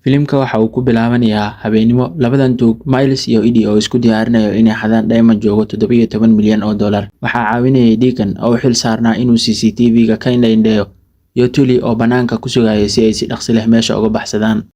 Filimka waxa uu ku bilaabanayaa habeenimo, labadan tuug, Miles iyo Eddie, oo isku diyaarinayo inay xadaan diamond joogo $17 milyan. Waxaa caawinayay Deacon oo u xil saarnaa inuu CCTV-ga ka indha-indheeyo iyo Tully oo bannaanka ku sugayay si ay si dhaqsi leh meesha uga baxsadaan.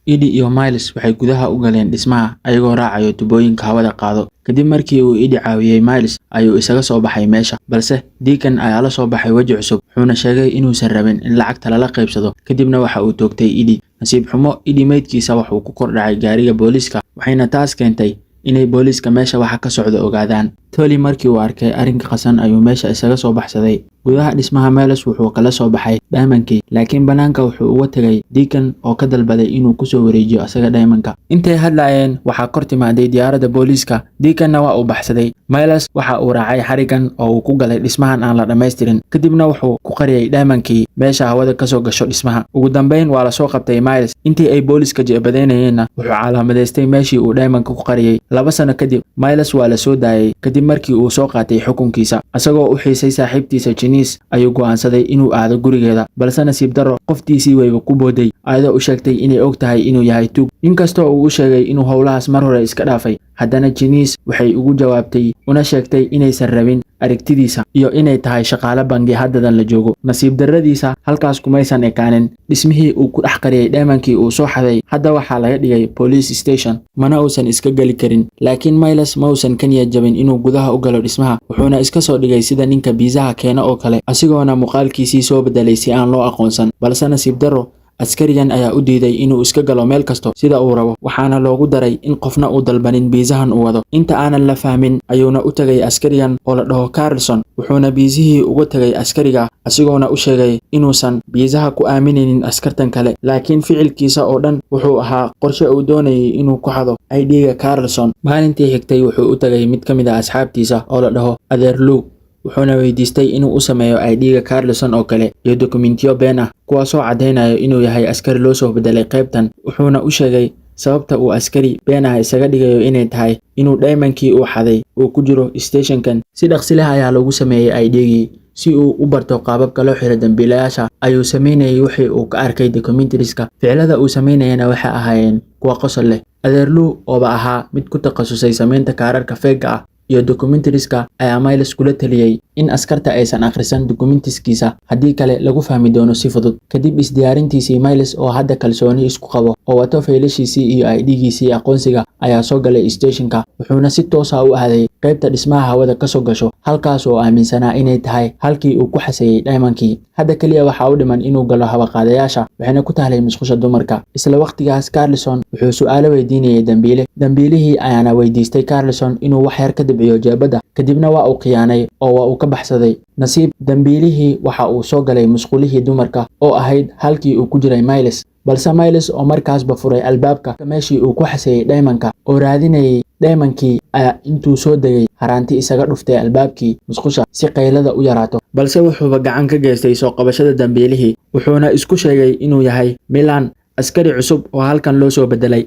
Eddie iyo Miles waxay gudaha u galeen dhismaha ayagoo raacayo tubooyinka hawada qaado. Kadib markii uu Eddie caawiyay Miles, ayuu isaga soo baxay meesha, balse Deacon ayaa la soo baxay weji cusub, wuxuuna sheegay inuusan rabin in lacagta lala qaybsado. Kadibna waxa uu toogtay Eddie. Nasiib xumo, Eddie meydkiisa wuxuu ku kor dhacay gaariga booliiska, waxayna taas keentay inay booliiska meesha waxa ka socda ogaadaan. Tully markii uu arkay arrinka qasan ayuu meesha isaga soo baxsaday. Gudaha dhismaha, Miles wuxuu kala soo baxay diamondkii, laakiin bannaanka wuxuu uga tagay Deacon oo ka dalbaday inuu kusoo wareejiyo asaga diamondka. Intay hadlayeen, waxaa kor timaaday diyaaradda booliiska, Deaconna waa uu baxsaday. Miles waxa uu raacay xarigan oo uu ku galay dhismahan aan la dhammaystirin, kadibna wuxuu ku qariyay diamondkii meesha hawada kasoo gasho dhismaha. Ugu dambeyn waa lasoo qabtay Miles. Intii ay booliiska jeebadaynayeenna, wuxuu calaamadeystay meeshii uu diamondka ku qariyay. 2 sano kadib, Miles waa la soo daayay kadib markii uu soo qaatay xukunkiisa. Isagoo u xiisay saaxiibtiisa Janice ayuu go'aansaday inuu aado gurigeeda, balse nasiib darro, qoftiisii wayba ku booday, ayadoo u sheegtay inay og tahay inuu yahay tuug. Inkastoo uu u sheegay inuu howlahaas mar hore iska dhaafay, haddana Janice waxay ugu jawaabtay una sheegtay inaysan rabin aragtidiisa iyo inay tahay shaqaale bangi haddadan la joogo. Nasiib darradiisa halkaas kumaysan ekaanin. Dhismihii uu ku dhex qariyay diamondkii uu soo xaday hadda waxaa laga dhigay police station, mana uusan iska geli karin. Laakiin Miles ma uusan ka niyad jabin inuu gudaha u galo dhismaha, wuxuuna iska soo dhigay sida ninka biisaha keena oo kale, asigoona muuqaalkiisii soo bedelay si aan loo aqoonsan. Balse nasiib darro, askarigan ayaa u diiday inuu iska galo meel kasto sida uu rabo, waxaana loogu daray in qofna uu dalbanin biisahan uu wado. Inta aanan la fahmin ayuuna u tagay askarigan oo la dhaho Carlson, wuxuuna biisihii uga tagay askariga, asigoona u sheegay inuusan biisaha ku aaminaynin askartan kale. Laakiin ficilkiisa oo dhan wuxuu ahaa qorshe uu doonayay inuu ku xado ID-ga Carlson. Maalintii xigtay wuxuu u tagay mid ka mid ah asxaabtiisa oo la dhaho Adeer Lou, wuxuuna weydiistay inuu u sameeyo ID-ga Carlson oo kale iyo dukumentiyo been ah, kuwaasoo caddaynaya inuu yahay askari loo soo bedelay qaybtan. Wuxuuna u sheegay sababta uu askari been ah isaga dhigayo inay tahay inuu diamondkii uu xaday uu ku jiro stationkan. Si dhaqsi leh ayaa lagu sameeyey ID-gii. Si uu u barto qaababka loo xiro dambiilayaasha ayuu sameynayay wixii uu ka arkay documentaries-ka. Ficilada uu sameynayana waxay ahaayeen kuwa qosol leh. Adeer Lou ooba ahaa mid ku takhasusay samaynta kaararka fake-ga ah iyo documentaries-ka ayaa Miles kula taliyey in askarta aysan akhrisan documentiskiisa, haddii kale lagu fahmi doono si fudud. Kadib isdiyaarintiisii, Miles oo hadda kalsooni isku qabo oo wato faylashiisii iyo ID-giisii aqoonsiga ayaa soo galay stationka, wuxuuna si toos ah u aaday qaybta dhismaha hawada kasoo gasho, halkaas oo aaminsanaa inay tahay halkii uu ku xaseeyey diamondkii. Hadda kaliya waxaa u dhiman inuu galo hawaqaadayaasha, waxayna ku tahlay musqusha dumarka. Isla waqtigaas, Carlson wuxuu su'aalo weydiinayay dambiile. Dambiilihii ayaana weydiistay Carlson inuu wax yar ka dibciyo jeebadda, kadibna waa uu khiyaanay oo waa uu ka baxsaday. Nasiib, dambiilihii waxa uu soo galay musqulihii dumarka oo ahayd halkii uu ku jiray Miles. Balse Miles oo markaasba furay albaabka meeshii uu ku xaseeyey diamondka oo raadinayay diamondkii ayaa intuu soo degay haraanti isaga dhuftay albaabkii musqusha si qaylada u yaraato. Balse wuxuuba gacan ka geystay soo qabashada dambiilihii, wuxuuna isku sheegay inuu yahay Milan, askari cusub oo halkan loo soo bedelay.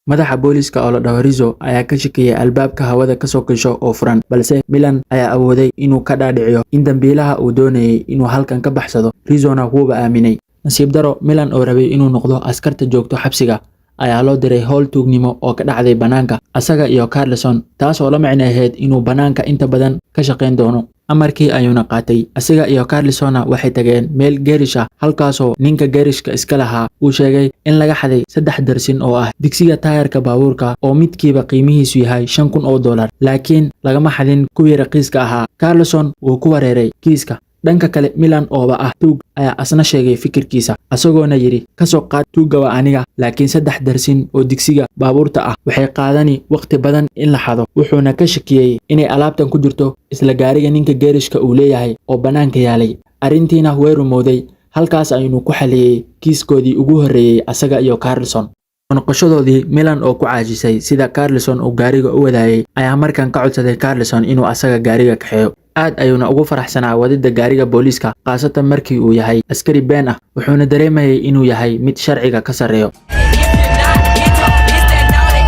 Madaxa booliiska oo la dhaho Rizzo ayaa ka shakiyay albaabka hawada kasoo gasho oo furan, balse Milan ayaa awooday inuu ka dhaadhiciyo in dambiilaha uu doonayay inuu halkan ka baxsado. Rizzona wuuba aaminay. Nasiib daro, Milan oo rabay inuu noqdo askarta joogto xabsiga ayaa loo diray howl tuugnimo oo ka dhacday bannaanka, asaga iyo Carlson, taasoo la micno ahayd inuu bannaanka inta badan ka shaqayn doono. Amarkii ayuuna qaatay. Asiga iyo Carlsonna waxay tageen meel geerish ah, halkaasoo ninka geerishka iska lahaa uu sheegay in laga xaday 3 darsin oo ah digsiga taayarka baabuurka oo midkiiba qiimihiisu yahay $5,000, laakiin lagama xadin kuwii raqiiska ahaa. Carlson wuu ku wareeray kiiska. Dhanka kale, Milan ooba ah tuug ayaa asna sheegay fikirkiisa, asagoona yidhi: "Kasoo qaad tuugga waa aniga, laakiin 3 darsin oo digsiga baabuurta ah waxay qaadani waqti badan in la xado." Wuxuuna ka shakiyey inay alaabtan ku jirto isla gaariga ninka geerishka uu leeyahay oo bannaanka yaalay. Arrintiina way rumowday. Halkaas aynu ku xaliyey kiiskoodii ugu horreeyey, asaga iyo Carlson. Noqoshadoodii, Milan oo ku caajisay sida Carlson uu gaariga u wadaayay ayaa markan ka codsaday Carlson inuu asaga gaariga kaxeeyo. Aad ayuuna ugu faraxsanaa wadida gaariga booliiska, khaasatan markii uu yahay askari been ah, wuxuuna dareemayay inuu yahay mid sharciga ka sarreeyo. If you're not ghetto, it's that naughty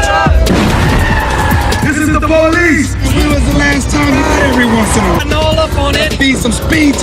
drug. This is the police. When was the last time you every once in a while? All up on it. Be some speed.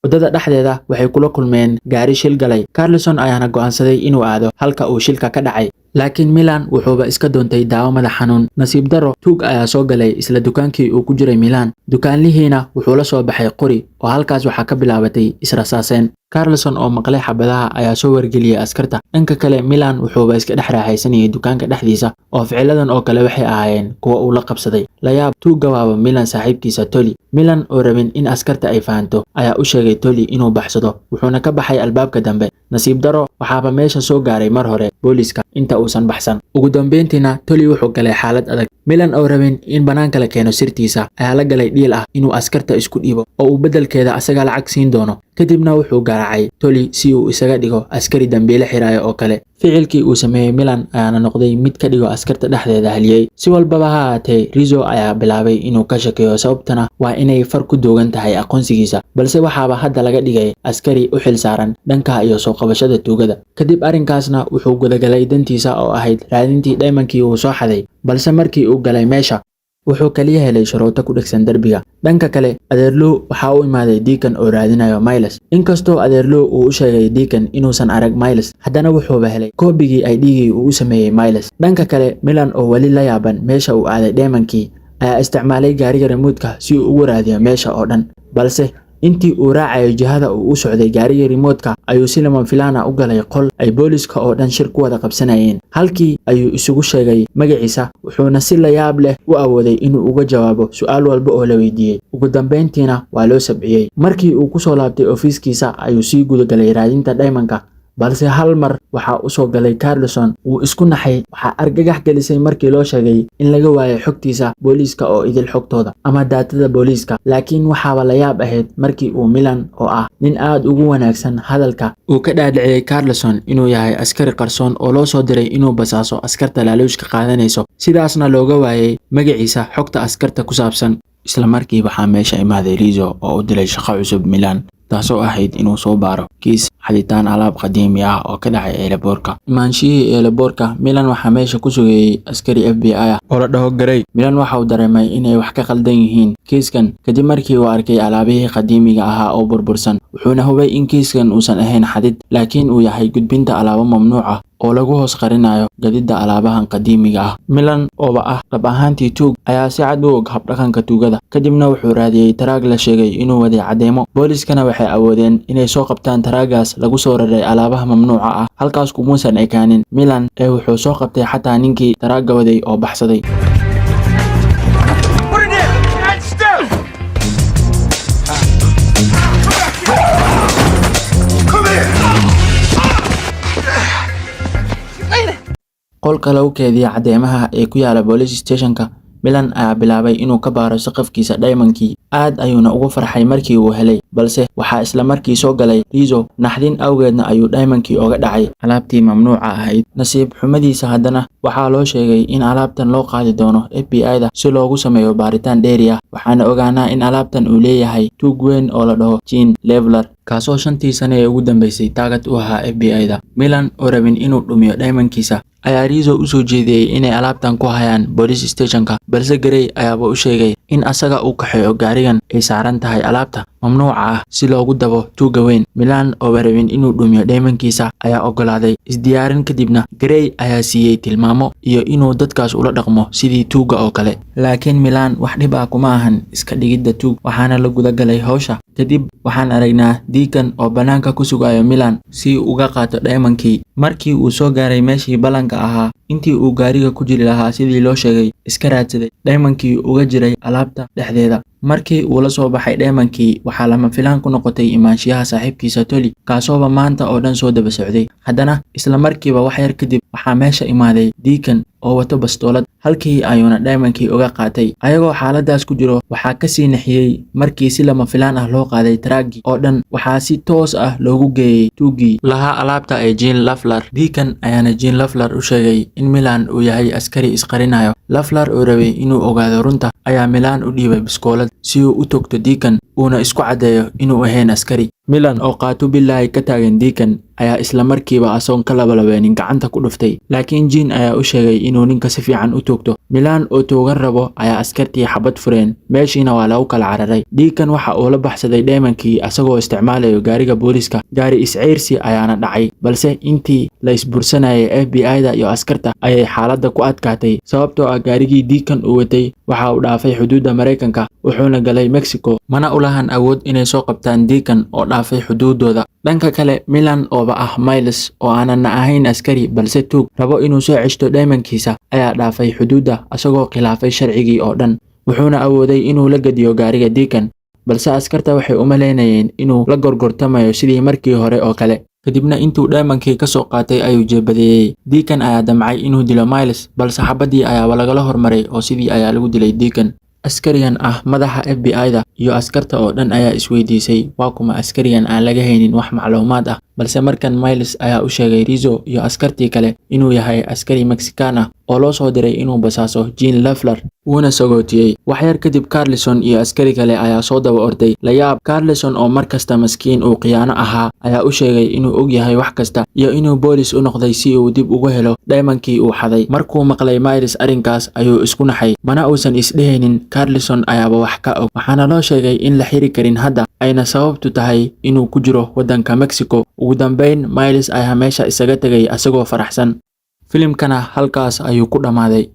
Waddada dhexdeeda waxay kula kulmeen gaari shil galay. Carlson ayaana go'aansaday inuu aado halka uu shilka ka dhacay, laakiin Milan wuxuuba iska doontay daawo madax xanuun. Nasiib darro, tuug ayaa soo galay isla dukaankii uu ku jiray Milan. Dukaanlihiina wuxuu la soo baxay qori, oo halkaas waxaa ka bilaabatay israsaaseen. Carlson oo maqlay xabadaha ayaa soo wargeliyey askarta. Dhanka kale, Milan wuxuuba iska dhex raaxaysanayay dukaanka dhexdiisa, oo ficiladan oo kale waxay ahaayeen kuwa uu la qabsaday. Layaab, tuugga waaba Milan saaxiibkiisa Toli. Milan oo rabin in askarta ay fahanto ayaa u sheegay Toli inuu baxsado, wuxuuna ka baxay albaabka dambe. Nasiib darro, waxaaba meesha soo gaaray mar hore booliska inta uusan baxsan. Ugu dambeyntiina Toli wuxuu galay xaalad adag. Milan oo rabin in banaanka la keeno sirtiisa ayaa la galay deal ah inuu askarta isku dhiibo oo uu beddelkeeda asaga lacag siin doono. Kadibna wuxuu garaacay Toli si uu isaga dhigo askari dambiile xiraayo oo kale. Ficilkii uu sameeyey Milan ayaana noqday mid ka dhigo askarta dhexdeeda haliyey. Si walbaba ha ahaatee, Rizzo ayaa bilaabay inuu ka shakeeyo, sababtana waa inay far ku duugan tahay aqoonsigiisa, balse waxaaba hadda laga dhigay askari u xil saaran dhanka iyo soo qabashada tuugada. Kadib arrinkaasna wuxuu gudagalay dantiisa oo ahayd raadintii dhaymankii uu soo xaday, balse markii uu galay meesha wuxuu kaliya helay sharooto ku dhegsan derbiga. Dhanka kale, Adeerlow waxa uu imaaday Deacon oo raadinayo Miles. Inkastoo Adeerlow uu u sheegay Deacon inuusan arag Miles, haddana wuxuuba helay koobigii ID-gii uu u sameeyey Miles. Dhanka kale, Milan oo weli la yaaban meesha uu aaday dheemankii ayaa isticmaalay gaariga remote-ka si uu ugu raadiyo meesha oo dhan, balse intii uu raacayo jihada uu u socday gaariga remote-ka ayuu si lama filaan ah u galay qol ay booliska oo dhan shir ku wada qabsanayeen. Halkii ayuu isugu sheegay magaciisa, wuxuuna si la yaab leh u awooday inuu uga jawaabo su'aal walba oo la weydiiyey. Ugu dambeyntiina waa loo sabciyey. Markii uu kusoo laabtay ofiiskiisa ayuu sii gudagalay raadinta dhaymanka, balse hal mar waxaa u soo galay Carlson. Wuu isku naxay. Waxaa argagax gelisay markii loo sheegay in laga waayay xogtiisa booliiska oo idil, xogtooda ama daatada booliiska. Laakiin waxaaba la yaab ahayd markii uu Milan, oo ah nin aad ugu wanaagsan hadalka, uu ka dhaadhiciyey Carlson inuu yahay askari qarsoon oo loo soo diray inuu basaaso askarta laaluushka qaadanayso, sidaasna looga waayay magaciisa xogta askarta ku saabsan. Isla markii waxaa meesha imaaday Rizzo oo u diray shaqo cusub Milan, taasoo ahayd inuu soo baaro kiis xaditaan alaab qadiimi ah oo ka dhacay eelaboorka. Imaanshihii eelaboorka, Milan waxaa meesha ku sugayay askari FBI ah oo la dhaho Garay. Milan waxa uu dareemay inay wax ka qaldan yihiin kiiskan kadib markii uu arkay alaabihii qadiimiga ahaa oo burbursan, wuxuuna hubay in kiiskan uusan ahayn xadid, laakiin uu yahay gudbinta alaabo mamnuuc ah oo lagu hoos qarinayo gadidda alaabahan qadiimiga ah. Milan ooba ah dhab ahaantii tuug ayaa si cad u og habdhaqanka tuugada. Kadibna wuxuu raadiyey taraag la sheegay inuu waday cadeymo, booliskana waxay awoodeen inay soo qabtaan taraagaas lagu soo raray alaabaha mamnuuca ah. Halkaas kumuusan ekaanin Milan ee wuxuu soo qabtay xataa ninkii taraagga waday oo baxsaday. Put it down. And step. Come back here. Come here. Qolka lagu keydiyo cadeymaha ee ku yaala police stationka, Milan ayaa bilaabay inuu ka baaro saqafkiisa dhaymankii. Aad ayuuna ugu farxay markii uu helay, balse waxaa isla markii soo galay Rizzo. Naxdin awgeedna ayuu dhaymankii oga dhacay alaabtii mamnuuca ahayd. Nasiib xumadiisa, haddana waxaa loo sheegay in alaabtan loo qaadi doono FBI-da si loogu sameeyo baaritaan dheeri ah. Waxaana ogaanaa in alaabtan uu leeyahay tuug weyn oo la dhaho Jean Levler, kaasoo 5-tii sane ee ugu dambeysay target u ahaa FBI-da. Milan oo rabin inuu dhumiyo dhaymankiisa ayaa Rizzo u soo jeediyey inay alaabtan ku hayaan police stationka, balse Gray ayaaba u sheegay in asaga uu kaxeeyo gaarigan ay saaran tahay alaabta mamnuuca ah si loogu dabo tuugga weyn. Milan ooba rabin inuu dhumiyo dhaymankiisa ayaa ogolaaday. Isdiyaarin kadibna Gray ayaa siiyey tilmaamo iyo inuu dadkaas ula dhaqmo sidii tuugga oo kale. Laakiin Milan wax dhib ah kuma ahan iska dhigidda tuug, waxaana la gudagalay hawsha. Kadib waxaan aragnaa Deacon oo bannaanka ku sugayo Milan si uu uga qaato dhaymankii. Markii uu soo gaaray meeshii ballanka ahaa, intii uu gaariga ku jiri lahaa sidii loo sheegay, iska raadsaday dhaymankii uga jiray alaabta dhexdeeda. Markii uu la soo baxay dhaymankii, waxaa lama filaan ku noqotay imaanshiyaha saaxiibkiisa Toli, kaasooba maanta oo dhan soo daba socday. Haddana isla markiiba wax yar kadib waxaa meesha imaaday Deacon oo wato bastoolad, halkii ayuuna dhaymankii uga qaatay. Ayagoo xaaladaas ku jiro, waxaa kasii naxiyey markii si lama filaan ah loo qaaday taraaggii oo dhan. Waxaa si toos ah loogu geeyey tuuggii lahaa alaabta ee Jean Lafler. Deacon ayaana Jean Lafler u sheegay in Milan uu yahay askari isqarinayo. Laflar oo rabay inuu ogaado runta ayaa Milan u dhiibay biskoolad si uu u toogto Deacon, uuna isku caddeeyo inuu ahayn askari. Milan oo qaatu bilaahi ka taagan Deacon ayaa isla markiiba asoon ka labalabeenin gacanta ku dhuftay, laakiin Jean ayaa u sheegay inuu ninka si fiican u toogto. Milan oo toogan rabo ayaa askartii xabad fureen, meeshiina waa lagu kala cararay. Deacon waxa uu la baxsaday dheemankii asagoo isticmaalayo gaariga booliska. Gaari isceyrsi ayaana dhacay, balse intii la isbursanayay FBI-da iyo askarta ayay xaaladda ku adkaatay, sababtoo ah gaarigii Deacon uu watay waxa uu dhaafay xuduudda Mareykanka, wuxuuna galay Mexico, mana u lahan awood inay soo qabtaan Deacon oo dhaafay xuduudooda. Dhanka kale, Milan ooba ah Miles oo aanan ahayn askari balse tuug rabo inuu soo ceshto dheemankiisa ayaa dhaafay xuduudda asagoo khilaafay sharcigii oo dhan, wuxuuna awooday inuu la gediyo gaariga Deacon, balse askarta waxay u malaynayeen inuu la gorgortamayo sidii markii hore oo kale. Kadibna intuu dheemankii ka soo qaatay ayuu jeebadeeyey. Deacon ayaa damcay inuu dilo Miles, balse xabadii ayaaba lagala hormaray oo sidii ayaa lagu dilay Deacon. Askarigan ah madaxa FBI-da iyo askarta oo dhan ayaa isweydiisay waa kuma askarigan aan laga haynin wax macluumaad ah, balse markan Miles ayaa u sheegay Rizzo iyo askartii kale inuu yahay askari Mexican ah oo loo soo diray inuu basaaso Jean Lafler, wuuna sagootiyey. Wax yar kadib, Carlison iyo askari kale ayaa soo daba orday. La yaab, Carlison oo markasta maskiin uu khiyaano ahaa ayaa u sheegay inuu og yahay wax kasta iyo inuu boolis u noqday si uu dib ugu helo dheemankii uu xaday. Markuu maqlay Miles arrinkaas ayuu isku naxay, mana uusan isdhehaynin Carlison ayaaba wax ka og. Waxaana loo sheegay in la xiri karin hadda, ayna sababtu tahay inuu ku jiro waddanka Mexico. Ugu dambeyn, Miles ayaa meesha isaga tegay asagoo faraxsan. Filimkana halkaas ayuu ku dhammaaday.